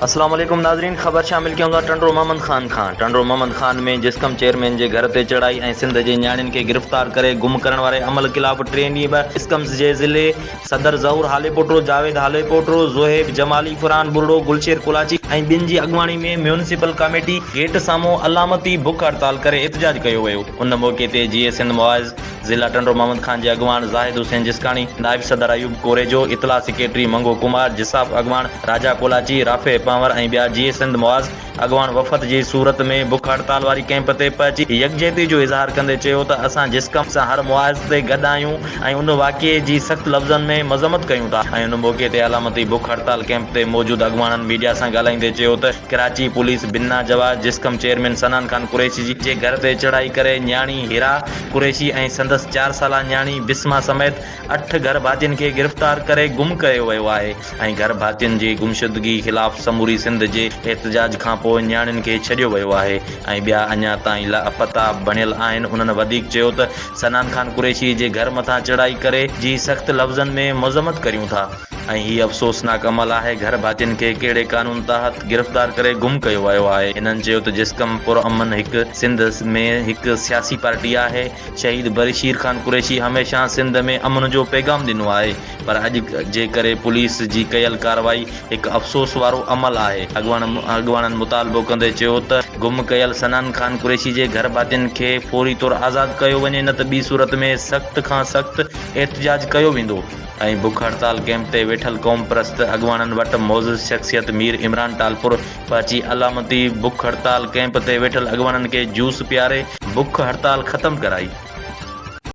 اسلام عليڪم ناظرين خبر شامل ڪيون ٿا ٽنڊو محمد خان کان ٽنڊو محمد خان ۾ جسقم چيئرمين جي گهر تي چڙهائي ۽ سنڌ جي نياڻين کي گرفتار ڪري گم ڪرڻ واري عمل خلاف ٽئين ڏينهن به جسقم جي ضلعي صدر ظهور هاليپوٽو، جاويد هاليپوٽو، زوهيب جمالي، فرحان ٻرڙو، گلشير ڪولاچي ۽ ٻين جي اڳواڻي ۾ ميونسپل ڪاميٽي گيٽ سامهون علامتي بک هڙتال ڪري احتجاج ڪيو ويو. ان موقعي تي جيئي سنڌ محاذ ضلع ٽنڊو محمد خان جي اڳواڻ زاهد حسين جسڪاڻي، نائب صدر ايوب ڪوريجو، اطلاع سيڪريٽري منگهو ڪمار، جساف اڳواڻ راجا ڪولاچي، رافع پنهور ۽ ٻيا جيئي سنڌ محاذ اڳواڻ وفد جي صورت ۾ بک هڙتال واري ڪئمپ تي پهچي يڪجهتي جو اظهار ڪندي چيو ته اسان جسقم سان هر محاذ تي گڏ آهيون ۽ ان واقعي جي سخت لفظن ۾ مذمت ڪيون ٿا ۽ ان موقعي تي علامتي بک هڙتال ڪئمپ تي موجود اڳواڻن ميڊيا سان ڳالهائيندي چيو ته ڪراچي پوليس بنا جواز جسقم چيئرمين صنعان خان قريشي جي گهر تي چڙهائي ڪري نياڻي حرا قريشي ۽ سندس چار سالا نياڻي بسما سميت اٺ گهر ڀاتين کي گرفتار ڪري گم ڪيو ويو آهي ۽ گهر ڀاتين جي گمشدگي خلاف سموري سنڌ جي احتجاج کانپوء نياڻين کي ڇڏيو ويو آهي ۽ ٻيا اڃا تائين لاپتا بڻيل آهن انهن وڌيڪ چيو ته صنعان خان قريشي جي گهر مٿان چڙهائي ڪري جي سخت لفظن ۾ مذمت ڪريون ٿا ۽ هي افسوسناڪ عمل آهي گهر ڀاتين کي ڪهڙي قانون تحت گرفتار ڪري گم ڪيو ويو آهي هنن چيو ته جسقم پرامن هڪ سنڌ ۾ هڪ سياسي پارٽي آهي شهيد بشير خان قريشي هميشه سنڌ ۾ امن جو پيغام ڏنو آهي پر اڄ جي ڪري پوليس جي ڪيل ڪارروائي هڪ افسوس وارو عمل آهي اڳواڻن مطالبو ڪندي چيو ته گم ڪيل صنعان خان قريشي جي گهر ڀاتين کي فوري طور آزاد ڪيو وڃي نه ته ٻي صورت ۾ سخت کان سخت احتجاج ڪيو ويندو ۽ بک هڙتال ڪئمپ تي ويٺل قومپرست اڳواڻن وٽ معزز شخصيت مير عمران ٽالپر پهچي علامتي بک هڙتال ڪئمپ تي ويٺل اڳواڻن کي جوس پياري بک هڙتال ختم ڪرائي.